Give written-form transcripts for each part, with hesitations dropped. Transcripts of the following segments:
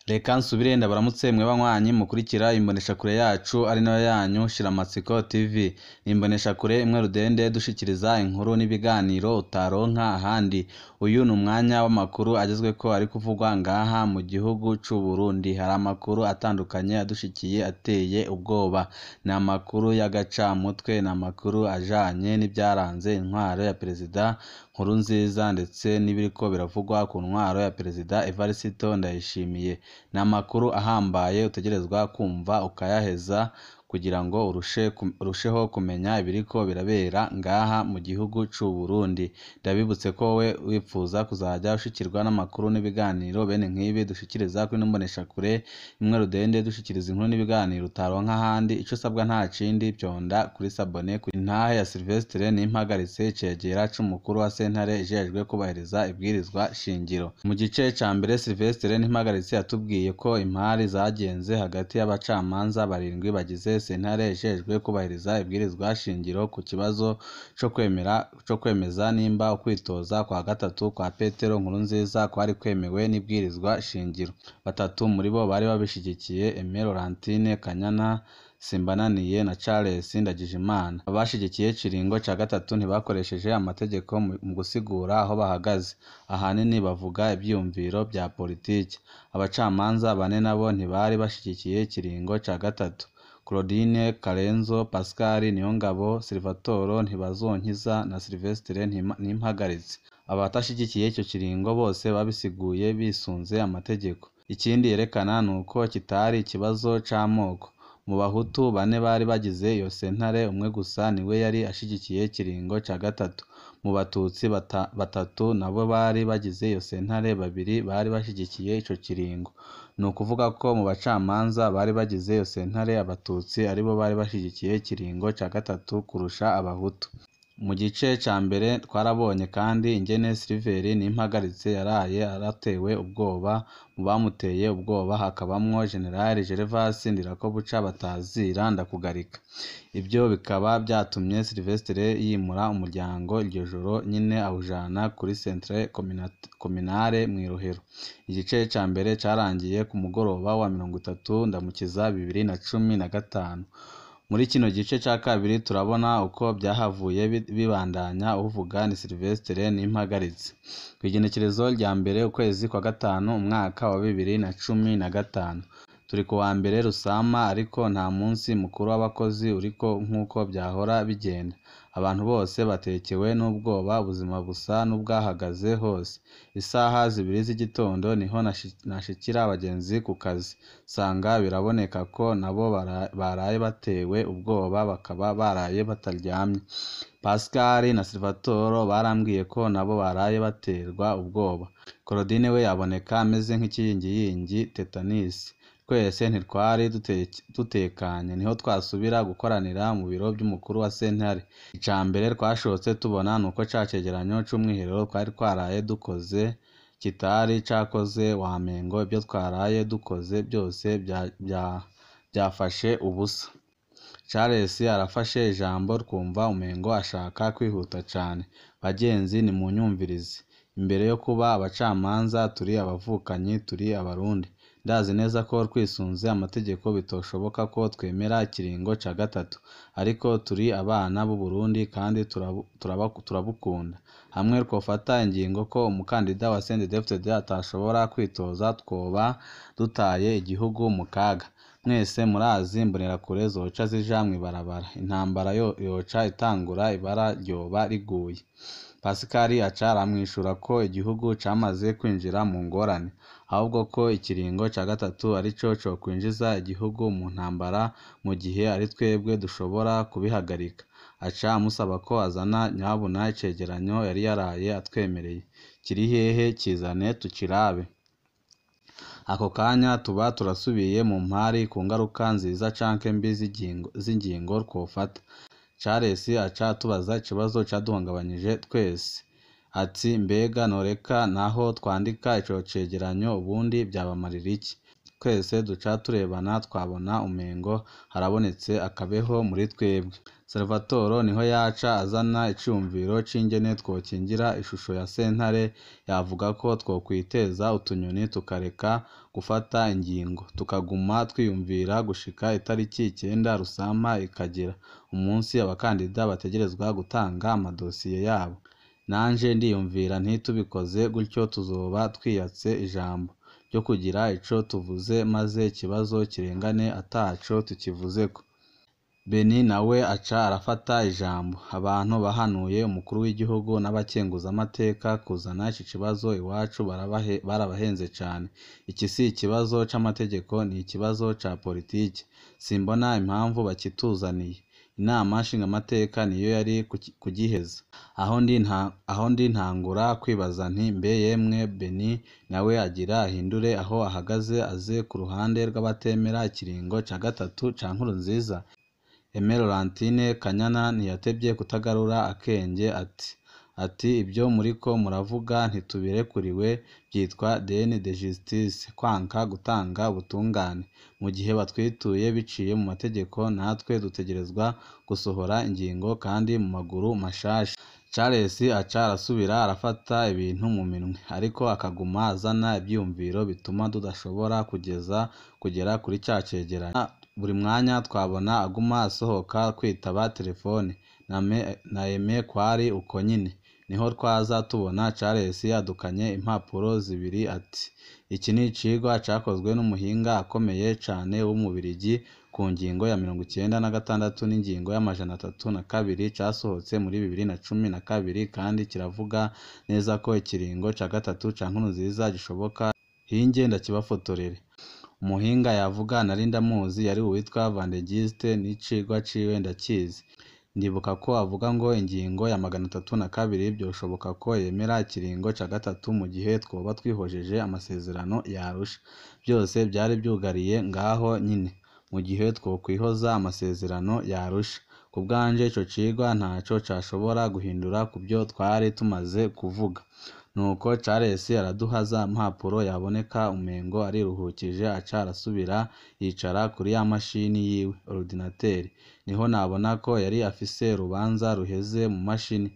Reka nsubire ndabaramutse mwe banywanyi mukurikira imboneshakure yacu ari nayo yanyu Shiramatsiko TV. Ni imboneshakure imwe rudende dushikiriza inkuru n'ibiganiro utaronka ahandi. Uyu ni umwanya w'amakuru agezweko ari kuvugwa ngaha mu gihugu c'u Burundi. Hari amakuru atandukanye adushikiye ateye ubwoba. Ni amakuru y'agacamutwe, ni amakuru ajanye n'ivyaranze intwaro ya Perezida Nkurunziza ndetse n'ibiriko biravugwa ku ntwaro ya Perezida Evariste Ndayishimiye. Ni amakuru ahambaye utegerezwa kumva ukayaheza kugira ngo urusheho kumenya ibiriko birabera ngaha mu gihugu c'u Burundi. Ndabibutse ko wowe wipfuza kuzaja ushikirwa n'amakuru n'ibiganiro bene nk'ibi dushikiriza kuri ino mboneshakure imwe rudende dushikiriza inkuru n'ibiganiro utaronka ahandi. Ico usabwa nta kindi, vyonda kuri sabone. Ku intahe ya Sylvestre Nimpagaritse, icegera c'umukuru wa sentare ijejwe kubahiriza ibwirizwa shingiro. Mu gice ca mbere Sylvestre Nimpagaritse yatubwiye ko impari zagenze hagati y'abacamanza barindwi bagize sentare ijejwe kubahiriza ibwirizwa shingiro ku kibazo co kwemeza nimba ukwitoza kwa gatatu kwa Petero Nkurunziza kwari kwemewe n'ibwirizwa shingiro. Batatu muri bo bari babishigikiye, Aimé Laurentine Kanyana Simbananiye na Charles Ndagijimana. Abashigikiye ikiringo ca gatatu ntibakoresheje amategeko mu gusigura aho bahagaze, ahanini bavuga ivyiyumviro vya politiki. Abacamanza bane nabo ntibari bashigikiye ikiringo ca gatatu: Claudine Karenzo, Pascal Niyongabo, Salvatore Ntibazonkiza na Sylvestre Nimpagaritse. Abatashigikiye ico kiringo bose babisiguye bisunze amategeko. Ikindi yerekana nuko kitari ikibazo c'amoko. Mu bahutu bane bari bagize iyo sentare, umwe gusa niwe yari ashigikiye ikiringo ca gatatu. Mu batutsi batatu nabo bari bagize iyo sentare, babiri bari bashigikiye ico kiringo. Ni ukuvuga ko mu bacamanza bari bagize iyo sentare, abatutsi aribo bari bashigikiye ikiringo ca gatatu kurusha abahutu. Mu gice ca mbere twarabonye kandi ingene Silver Nimpagaritse yaraye aratewe ubwoba. Mu bamuteye ubwoba hakabamwo General Gervas Ndirakobuca batazira Ndakugarika. Ivyo bikaba vyatumye Sylvestre yimura umuryango iryo joro nyene awujana kuri Centre Communale mw'Irohero. Igice ca mbere carangiye ku mugoroba wa 30 Ndamukiza 2015. Muri kino gice ca kabiri turabona uko vyahavuye bibandanya. Uvuga ni Sylvestre Nimpagaritse. Kw'igenekerezo rya mbere ukwezi kwa gatanu umwaka wa 2015, turi kuwa mbere Rusama, ariko nta munsi mukuru w'abakozi uriko nk'uko vyahora bigenda. Abantu bose batekewe n'ubwoba, ubuzima busa n'ubwahagaze hose. Isaha 2 z'igitondo niho nashikira abagenzi ku kazi, nsanga biraboneka ko nabo baraye batewe ubwoba, bakaba baraye bataryamye. Pascal na Salvatore barambwiye ko nabo baraye baterwa ubwoba. Claudine we yaboneka ameze nk'ikiyingiyingi tetanisi. Twese ntitwari dutekanye, niho twasubira gukoranira mu biro vy'umukuru wa sentare. Ica mbere twashotse tubona nuko ca cegeranyo c'umwiherero twari twaraye dukoze kitari cakoze, wamengo ivyo twaraye dukoze vyose vyafashe ubusa. Charles arafashe ijambo, twumva umengo ashaka kwihuta cane. Bagenzi nimunyumvirize, imbere yo kuba abacamanza turi abavukanyi, turi abarundi. Ndazi neza ko twisunze amategeko bitoshoboka ko twemera ikiringo ca gatatu, ariko turi abana b'u Burundi kandi turabukunda. Hamwe twofata ingingo ko umukandida wa CNDD-FDD atashobora kwitoza, twoba dutaye igihugu mu kaga. Mwese murazi imbonerakure zoca zija mw'ibarabara, intambara yoca itangura, ibara ryoba riguye. Pascal aca aramwishura ko igihugu camaze kwinjira mu ngorane, ahubwo ko ikiringo ca gatatu arico cokwinjiza igihugu mu ntambara mu gihe ari twebwe dushobora kubihagarika. Aca amusaba ko azana nyabuna icegeranyo yari yaraye atwemereye. Kiri hehe? Kizane tukirabe. Ako kanya tuba turasubiye mu mpari ku ngaruka nziza canke mbi z'ingingo twofata. Charles aca atubaza ikibazo caduhungabanyije twese, ati mbega noreka naho twandika ico cegeranyo ubundi vyabamarira iki? Twese duca turebana, twabona umengo harabonetse akabeho muri twebwe. Salvatore niho yaca azana iciyumviro c'ingene twokingira ishusho ya sentare, yavuga ko twokwiteza utunyoni tukareka gufata ingingo, tukaguma twiyumvira gushika itariki 9 Rusama ikagera, umunsi abakandida bategerezwa gutanga amadosiye yabo. Nanje ndiyumvira nti tubikoze gutyo tuzoba twiyatse ijambo ryo kugira ico tuvuze maze ikibazo kirengane ataco tukivuzeko. Beni nawe aca arafata ijambo. Abantu bahanuye umukuru w'igihugu n'abakenguzamateka kuzana iki kibazo iwacu barabahenze cane. Iki si ikibazo c'amategeko, ni ikibazo ca politiki. Simbona impamvu bakituzaniye. Inama nshingamateka niyo yari kugiheza. Aho ndi ntangura kwibaza nti mbe yemwe Beni nawe agira ahindure aho ahagaze aze ku ruhande rw'abatemera ikiringo ca gatatu ca Nkurunziza. Aimée Laurentine Kanyana ntiyatevye kutagarura akenge ati ibyo muriko muravuga ntitubirekuriwe, vyitwa déni de justice, kwanka gutanga ubutungane. Mu gihe batwituye biciye mu mategeko natwe dutegerezwa gusohora ingingo kandi mu maguru mashasha. Charles aca arasubira arafata ibintu mu minwe, ariko akaguma azana ivyiyumviro bituma tudashobora kugera kuri ca cegeranyo. Buri mwanya twabona aguma asohoka kwitaba telefone, na Aime kwari uko nyene. Niho twaza tubona Charles yadukanye impapuro zibiri ati iki ni icigwa cakozwe n'umuhinga akomeye cane w'umubirigi ku ngingo ya 96 n'ingingo ya 302 casohotse muri 2012, kandi kiravuga neza ko ikiringo ca gatatu ca Nkurunziza gishoboka. Hinge ndakibafotorere. Umuhinga yavuga nari ndamuzi, yari uwitwa Vandegiste, n'icigwa ciwe ndakizi. Ndibuka ko avuga ngo ingingo ya 302 vyoshoboka ko yemera ikiringo ca gatatu mu gihe twoba twihojeje amasezerano ya Arusha. Vyose vyari vyugariye ngaho nyine, mu gihe twokwihoza amasezerano ya Arusha. Ku bwanje ico cigwa ntaco cashobora guhindura ku vyo twari tumaze kuvuga. Nuko Charles araduha za mpapuro, yaboneka umengo ariruhukije, aca arasubira yicara kuri ya mashini yiwe ordinateur. Niho nabona ko yari afise urubanza ruheze mu mashini.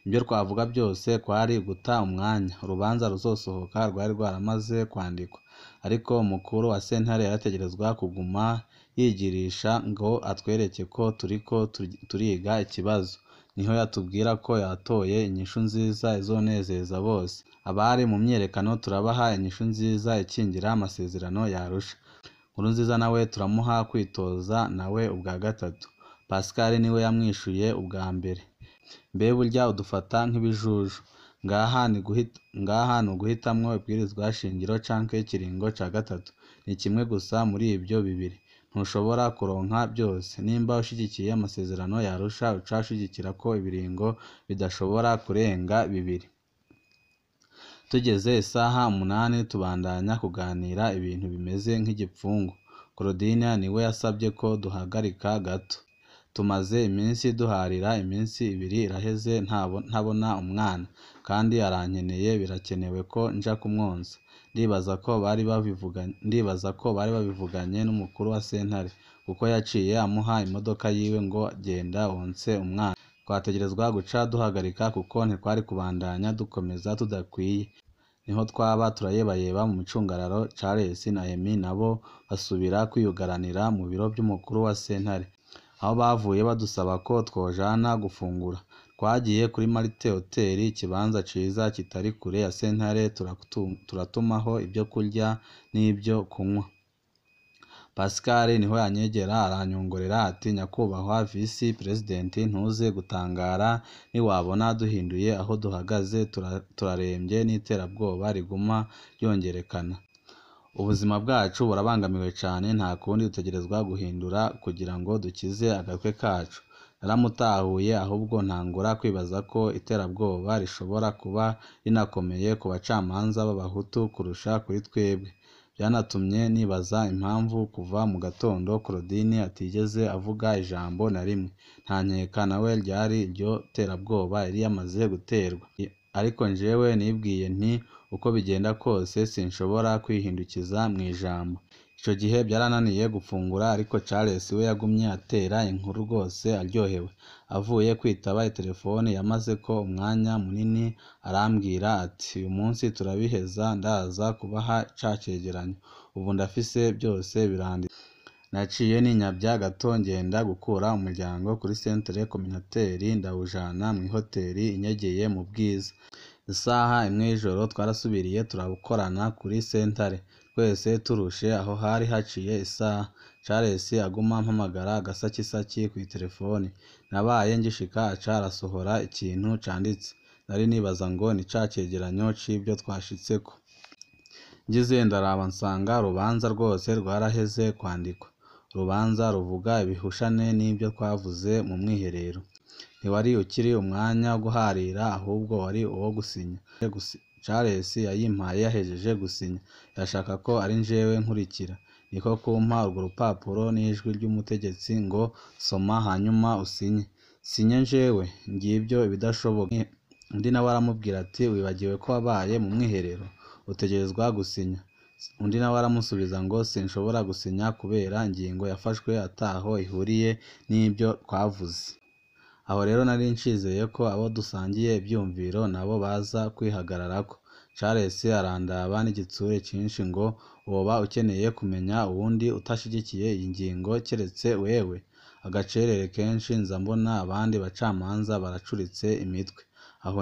Ibyo twavuga byose kwari guta umwanya, urubanza ruzosohoka rwari rwaramaze kwandikwa. Ariko umukuru wa sentare yarategerezwa kuguma yigirisha ngo atwereke ko turiko turiga ikibazo. Niho yatubwira ko yatoye inyishu nziza izonezeza bose. Abari mu myiyerekano turabaha inyishu nziza ikingira amasezerano ya Arusha. Nkurunziza nawe turamuha kwitoza nawe ubwa gatatu. Pascal niwe yamwishuye ubwa mbere. Mbe burya udufata nk'ibijuju. Ngaha ni uguhitamwo ibwirizwa shingiro canke ikiringo ca gatatu. Ni kimwe gusa muri ivyo bibiri. Ntushobora kuronka byose. Nimba ushigikiye amasezerano ya Arusha, uca ushigikira ko ibiringo bidashobora kurenga bibiri. Tugeze isaha 8 tubandanya kuganira ibintu bimeze nk'igipfungu. Claudine niwe yasabye ko duhagarika gato. Tumaze iminsi duharira, iminsi 2 iraheze ntabona umwana, kandi arankeneye, birakenewe ko nja kumwonsa. Ndibaza ko bari babivuganye n'umukuru wa sentare, kuko yaciye amuha imodoka yiwe ngo genda wonse umwana. Twategerezwa guca duhagarika kuko ntitwari kubandanya dukomeza tudakwiye. Niho twaba turayebayeba mu micungararo. Charles na Aimée nabo basubira kwiyugaranira mu biro by'umukuru wa sentare, aho bavuye badusaba ko twojana gufungura. Twagiye kuri Marite Hotel, ikibanza ciza kitari kure ya sentare, turatumaho ibyo kurya n'ibyo kunywa. Pascal niho yanyegera aranyongorera ati nyakubahwa visi president, ntuze gutangara niwabona duhinduye aho duhagaze, turarembye n'iterabwoba riguma ryongerekana. Ubuzima bwacu burabangamiwe cane, nta kundi dutegerezwa guhindura kugira ngo dukize agatwe kacu. Naramutahuye, ahubwo ntangura kwibaza ko iterabwoba rishobora kuba rinakomeye ku bacamanza b'abahutu kurusha kuri twebwe. Byanatumye nibaza impamvu kuva mu gatondo Claudine atigeze avuga ijambo na rimwe. Nta nkeka nawe ryari iryo terabwoba yari yamaze guterwa. Ariko njewe nibwiye nti uko bigenda kose sinshobora kwihindukiza mu ijambo. Ico gihe byarananiye gufungura, ariko Charles we yagumye atera inkuru rwose aryohewe. Avuye kwitaba itelefoni yamazeko umwanya munini, arambwira ati: "Uyu munsi turabiheza, ndaza kubaha ca cegeranyo. Ubu ndafise byose biranditse." Naciye ninyabya gato ngenda gukura umuryango kuri centre communautaire ndawujana mw'ihoteli inyegeye mu Bwiza. Isaha 1 y'ijoro twarasubiriye turakorana kuri sentare, twese turushe. Aho hari haciye isaha. Charles aguma ampamagara agasakisaki kw'iterefoni. Nabaye ngishika aca arasohora ikintu canditse. Nari nibaza ngo ni ca cegeranyo c'ivyo twashitseko. Ngize ndaraba nsanga urubanza rwose rwaraheze kwandikwa. Urubanza ruvuga ibihushane n'ivyo twavuze mu mwiherero. Ntiwari ukiri umwanya wo guharira, ahubwo wari uwo gusinya. Charles yayimpaye yahejeje gusinya, yashaka ko ari jewe nkurikira. Niko kumpa urwo rupapuro n'ijwi ry'umutegetsi ngo: "Soma hanyuma usinye." Sinye jewe? Ngivyo ibidashoboka. Undi nawe aramubwira ati: "Wibagiwe ko wabaye mu mwiherero? Utegerezwa gusinya." Undi nawe aramusubiza ngo: "Sinshobora gusinya kubera ingingo yafashwe ataho ihuriye n'ibyo twavuze." Aho rero nari ncizeye ko abo dusangiye ivyumviro nabo baza kwihagararako. Charles arandaba n'igitsure cinshi ngo: "Woba ukeneye kumenya uwundi utashigikiye iyi ngingo keretse wewe?" Agacerere kenshi nza mbona abandi bacamanza baracuritse imitwe. Aho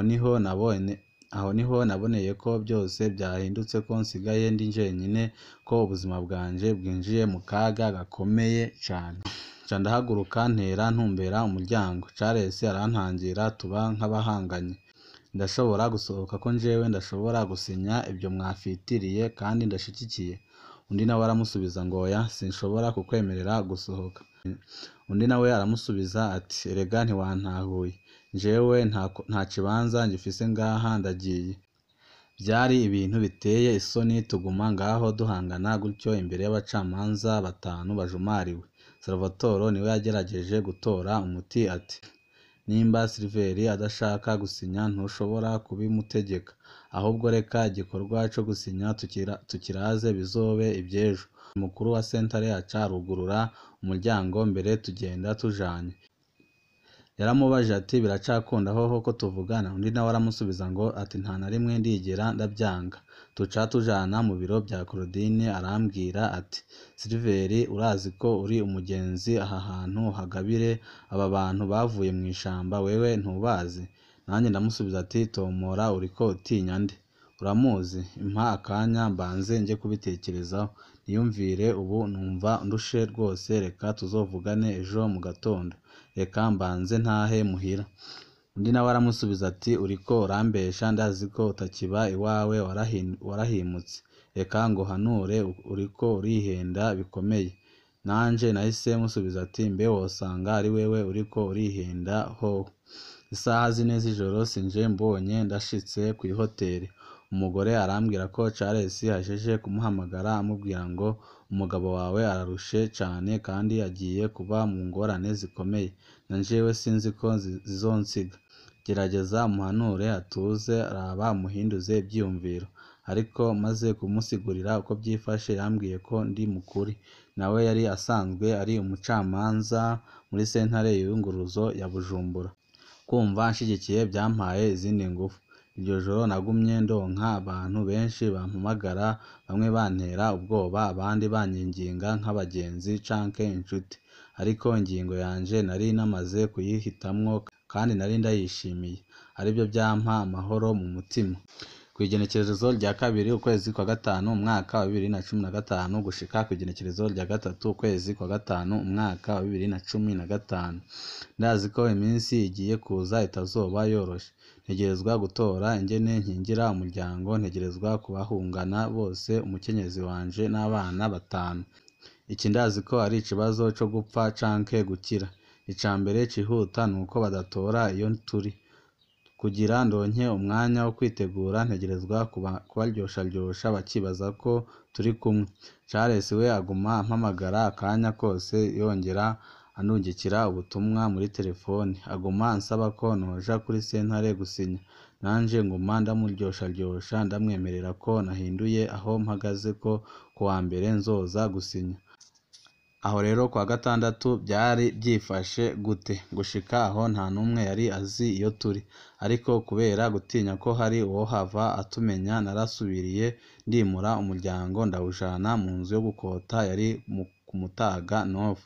niho naboneye ko byose byahindutse, ko nsigaye ndi jenyine, ko ubuzima bwanje bwinjiye mu kaga gakomeye cane. Nca ndahaguruka ntera ntumbera umuryango. Charles arantangira tuba nk'abahanganye. Ndashobora gusohoka ko jewe ndashobora gusinya ibyo mwafitiriye kandi ndashigikiye. Undi nawe aramusubiza ngo: "Oya, sinshobora kukwemerera gusohoka." Undi nawe aramusubiza ati: "Erega ntiwantahuye, jewe nta kibanza ngifise ngaha, ndagiye." Vyari ibintu biteye isoni, tuguma ngaho duhangana gutyo imbere y'abacamanza 5 bajumariwe. Salvatore niwe yagerageje gutora umuti ati: "Nimba Silver adashaka gusinya ntushobora kubimutegeka, ahubwo reka igikorwa co gusinya tukiraze bizobe ivy'ejo." Umukuru wa sentare aca arugurura umuryango mbere tugenda tujanye. Yaramubajije ati: "Biracakunda hoho ko tuvugana?" Undi nawe aramusubiza ngo ati: "Nta na rimwe ndigera ndavyanga." Tuca tujana mu biro vya Claudine, arambwira ati: "Silver, urazi ko uri umugenzi aha hantu hagabire, aba bantu bavuye mw'ishamba wewe ntubazi?" Nanjye ndamusubiza ati: "Tomora, uriko utinya nde? Uramuzi? Impa akanya mbanze nje kubitekerezaho, niyumvire, ubu numva ndushe rwose, reka tuzovugane ejo mu gatondo, reka mbanze ntahe muhira." Undi nawe aramusubiza ati: "Uriko urambesha, ndazi ko utakiba iwawe, warahimutse, reka nguhanure, uriko urihenda bikomeye." Nanje nahise musubiza ati: "Mbe wosanga ari wewe uriko urihenda hoho." Isaha 4 z'ijoro sinje mbonye ndashitse kw'ihoteli. Umugore arambwira ko Charles ahejeje kumuhamagara amubwira ngo: "Umugabo wawe ararushe cane kandi agiye kuba mu ngorane zikomeye, na jewe sinzi ko zizonsiga. Gerageza umuhanure atuze, raba umuhinduze ivyiyumviro." Ariko maze kumusigurira uko vyifashe yambwiye ko ndi mukuri. Nawe yari asanzwe ari umucamanza muri sentare y'iyunguruzo ya Bujumbura. Kumva anshigikiye vyampaye izindi ngufu. Iryo joro nagumye ndonka abantu benshi bampamagara, bamwe bantera ubwoba, abandi banyinginga nk'abagenzi canke inshuti. Ariko ingingo yanje nari namaze kuyihitamwo kandi nari ndayishimiye, arivyo vyampa amahoro mu mutima. Kw'igenekerezo rya 2 ukwezi kwa 5 umwaka wa 2015 gushika kw'igenekerezo rya 3 ukwezi kwa 5 umwaka wa 2015. Ndazi ko iminsi igiye kuza itazoba yoroshe. Ntegerezwa gutora ingene nkingira umuryango, ntegerezwa kubahungana bose, umukenyezi wanje n'abana 5. Iki ndazi ko ari ikibazo co gupfa canke gukira. Ica mbere cihuta nuko badatora iyo turi. Kugira ndonke umwanya wo kwitegura, ntegerezwa kubaryosharyosha bakibaza ko turi kumwe. Charles we aguma ampamagara akanya kose, yongera andungikira ubutumwa muri telefoni, aguma ansaba ko noja kuri sentare gusinya. Nanje nguma ndamuryosharyosha ndamwemerera ko nahinduye aho mpagaze ko kuwa mbere nzoza gusinya. Aho rero kuwa gatandatu vyari vyifashe gute? Gushika aho nta numwe yari azi iyo turi, ariko kubera gutinya ko hari uwohava atumenya narasubiriye ndimura umuryango ndawujana mu nzu yo gukota yari ku Mutaga North.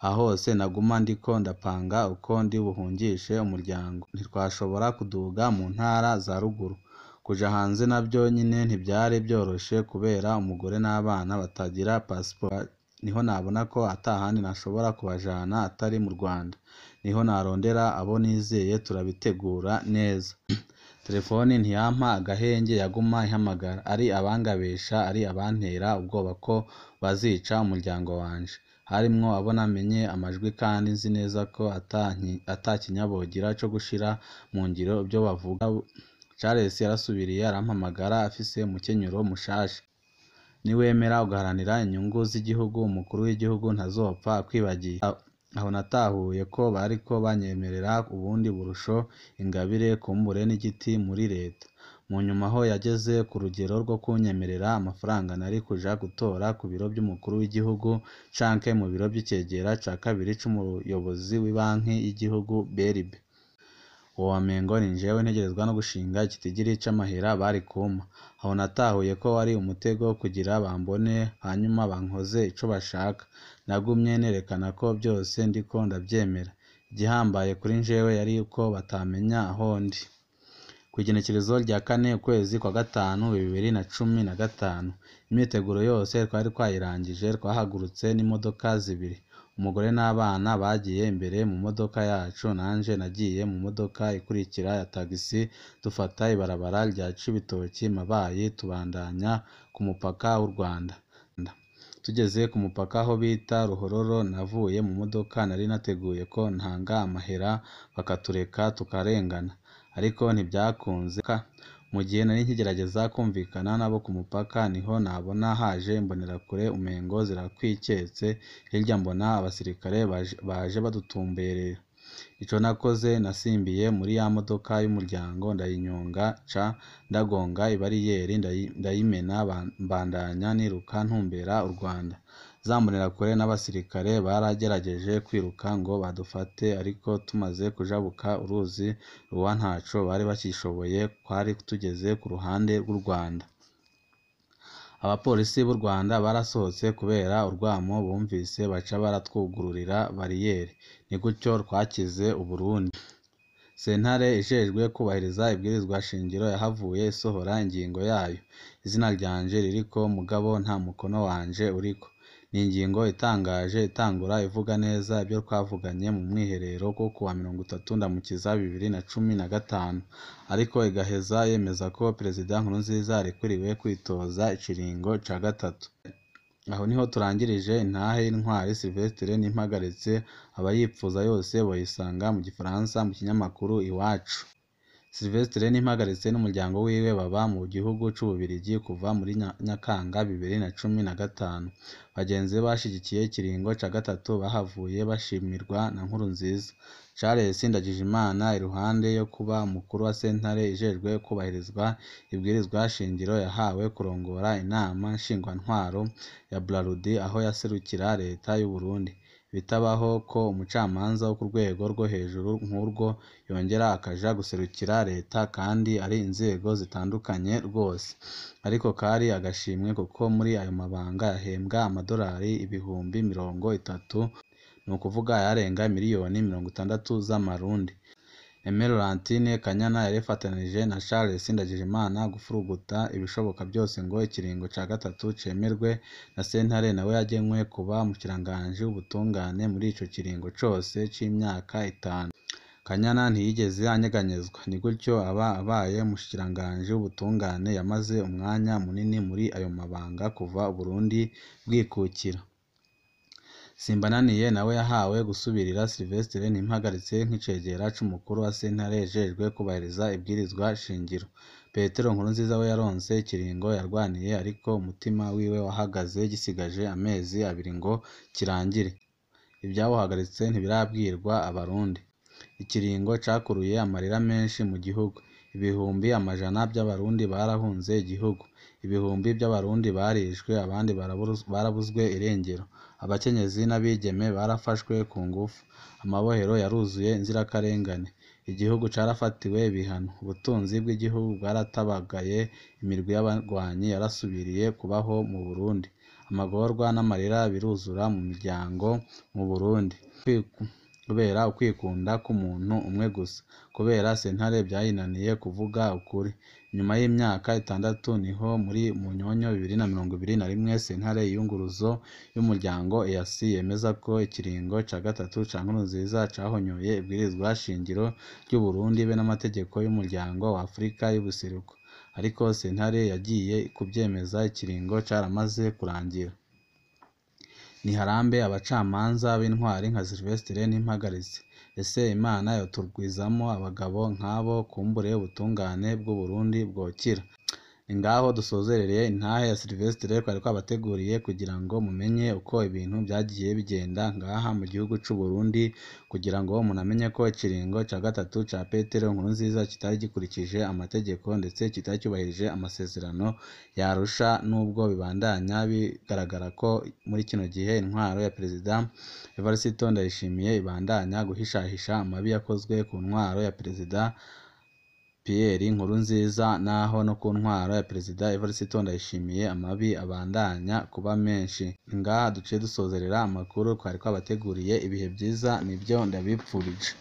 Aho hose naguma ndiko ndapanga uko ndi buhungishe umuryango. Ntitwashobora kuduga mu ntara za ruguru. Kuja hanze navyo nyene ntivyari vyoroshe kubera umugore n'abana batagira pasiporo. Niho nabona ko atahandi nashobora kubajana atari mu Rwanda. Niho narondera abo nizeye turabitegura neza. Telefoni ntiyampa agahenge yaguma ihamagara, ari abangabisha ari abantera ubwoba ko bazica umuryango wanje. Harimwo abo namenye amajwi kandi nzi neza ko ata kinyabogira co gushira mu ngiro ivyo bavuga. Charles yarasubiriye arampamagara afise umukenyuro mushasha. Niwemera ugaharanira inyungu z'igihugu, umukuru w'igihugu ntazopfa akwibagiye. Aho natahuye ko bariko banyemerera ubundi burusho, ingabire, kumbure n'igiti muri leta. Mu nyuma aho yageze ku rugero rwo kunyemerera amafaranga nari kuja gutora ku biro vy'umukuru w'igihugu canke mu biro vy'icegera ca kabiri c'umuyobozi w'ibanki y'igihugu BRB. Uwo wamengo ni jewe ntegerezwa no gushinga ikitigiri c'amahera bari kumpa. Aho natahuye ko wari umutego kugira bambone hanyuma bankoze ico bashaka. Nagumye nerekana ko vyose ndiko ndavyemera. Igihambaye kuri jewe yari uko batamenya aho ndi. Kw'igenekerezo rya 4 ukwezi kwa 5 2015, imyiteguro yose twari twayirangije, twahagurutse n'imodoka zibiri. Umugore n'abana bagiye imbere mu modoka yacu, nanje nagiye mu modoka ikurikira ya tagisi, dufata ibarabara rya Cibitoki Mabayi tubandanya ku mupaka w'u Rwanda. Tugeze ku mupaka aho bita Ruhororo, navuye mu modoka nari nateguye ko ntanga amahera bakatureka tukarengana, ariko ntivyakunze. Mu gihe nari nkigerageza kumvikana nabo ku mupaka, niho nabona haje imbonerakure umengo zirakwiketse, hirya mbona abasirikare baje badutumberera. Ico nakoze nasimbiye muri ya modoka y'umuryango ndayinyonga ca ndagonga ibariyeri ndayimena mbandanya niruka ntumbera u Rwanda. Za mbonerakure n'abasirikare baragerageje kwiruka ngo badufate, ariko tumaze kujabuka uruzi Ruhwa ntaco bari bacishoboye, twari tugeze ku ruhande rw'u Rwanda. Abapolisi b'u Rwanda barasohotse kubera urwamo bumvise baca baratwugururira bariyeri. Ni gutyo twakize Uburundi. Sentare ijejwe kubahiriza ibwirizwa shingiro yahavuye isohora ingingo yayo. Izina ryanje ririko mugabo nta mukono wanje uriko. Ni ingingo itangaje itangura ivuga neza ibyo twavuganye mu mwiherero wo kuwa 30 Ndamukiza 2015, ariko igaheza yemeza ko Perezida Nkurunziza arekuriwe kwitoza ikiringo ca gatatu. Aho niho turangirije intahe y'intwari Sylvestre Nimpagaritse, abayipfuza yose boyisanga mu gifaransa mu kinyamakuru Iwacu. Sylvestre Nimpagaritse n'umuryango wiwe baba mu gihugu c'Ububirigi kuva muri Nyakanga 2015. Bagenzi be bashigikiye ikiringo ca gatatu bahavuye bashimirwa na Nkurunziza. Charles Ndagijimana iruhande yo kuba umukuru wa sentare ijejwe kubahirizwa ibwirizwa shingiro, yahawe kurongora inama nshingwantwaro ya Brarudi aho yaserukira leta y'u Burundi. Bitabaho ko umucamanza wo ku rwego rwo hejuru nk'urwo yongera akaja guserukira leta kandi ari inzego zitandukanye rwose. Ariko kari agashimwe kuko muri ayo mabanga yahembwa amadolari 30,000, ni ukuvuga ayarenga miliyoni 60 z'amarundi. Aimé Laurentine Kanyana yarifatanije na Charles Ndagijimana gufuruguta ibishoboka byose ngo ikiringo ca gatatu cemerwe na sentare, nawe yagenwe kuba umushikiranganji w'ubutungane muri ico kiringo cose c'imyaka 5. Kanyana ntiyigeze anyeganyezwa, ni gutyo aba abaye umushikiranganji w'ubutungane yamaze umwanya munini muri ayo mabanga kuva Uburundi bwikukira. Simbananiye nawe yahawe gusubirira Sylvestre Nimpagaritse nk'icegera c'umukuru wa sentare ijejwe kubahiriza ibwirizwa shingiro. Petero Nkurunziza we yaronse ikiringo yarwaniye, ariko umutima wiwe wahagaze gisigaje amezi abiri ngo kirangire. Ivyawuhagaritse ntibirabwirwa abarundi. Ikiringo cakuruye amarira menshi mu gihugu. Ibihumbi amajana vy'abarundi barahunze igihugu. Ibihumbi vy'abarundi barishwe, abandi barabuzwe irengero. Abakenyezi n'abigeme barafashwe ku ngufu. Amabohero yaruzuye inzirakarengane. Igihugu carafatiwe ibihano. Ubutunzi bw'igihugu bwaratabagaye. Imirwi y'abagwanyi yarasubiriye kubaho mu Burundi. Amagorwa n'amarira biruzura mu miryango mu Burundi. Kubera ukwikunda k'umuntu umwe gusa. Kubera sentare vyayinaniye kuvuga ukuri. Nyuma y'imyaka 6 niho muri Munyonyo 2021 sentare y'iyunguruzo y'umuryango EAC yemeza ko ikiringo ca gatatu ca Nkurunziza cahonyoye ibwirizwa shingiro ry'Uburundi be n'amategeko y'umuryango wa Afrika y'ubuseruko. Ariko sentare yagiye kuvyemeza ikiringo caramaze kurangira. Niharambe abacamanza b'intwari nka Sylvestre Ntimpagaritse. Ese Imana yotugwizamwo abagabo nk'abo kumbure ubutungane bw'Uburundi bwokira? Ni ngaho dusozerereye intahe ya Sylvestre twari twabateguriye kugira ngo mumenye uko ibintu vyagiye bigenda ngaha mu gihugu c'Uburundi, kugira ngo munamenye ko ikiringo ca gatatu ca Petero Nkurunziza kitari gikurikije amategeko ndetse kitari cyubahirije amasezerano ya Arusha, nubwo bibandanya bigaragara ko muri kino gihe intwaro ya Perezida Evariste Ndayishimiye ibandanya guhishahisha amabi yakozwe ku ntwaro ya Perezida Pierre Nkurunziza, naho no ku ntwaro ya Perezida Evariste Ndayishimiye amabi abandanya kuba menshi. Ngaha duciye dusozerera amakuru twari twabateguriye. Ibihe vyiza nivyo ndabipfurije.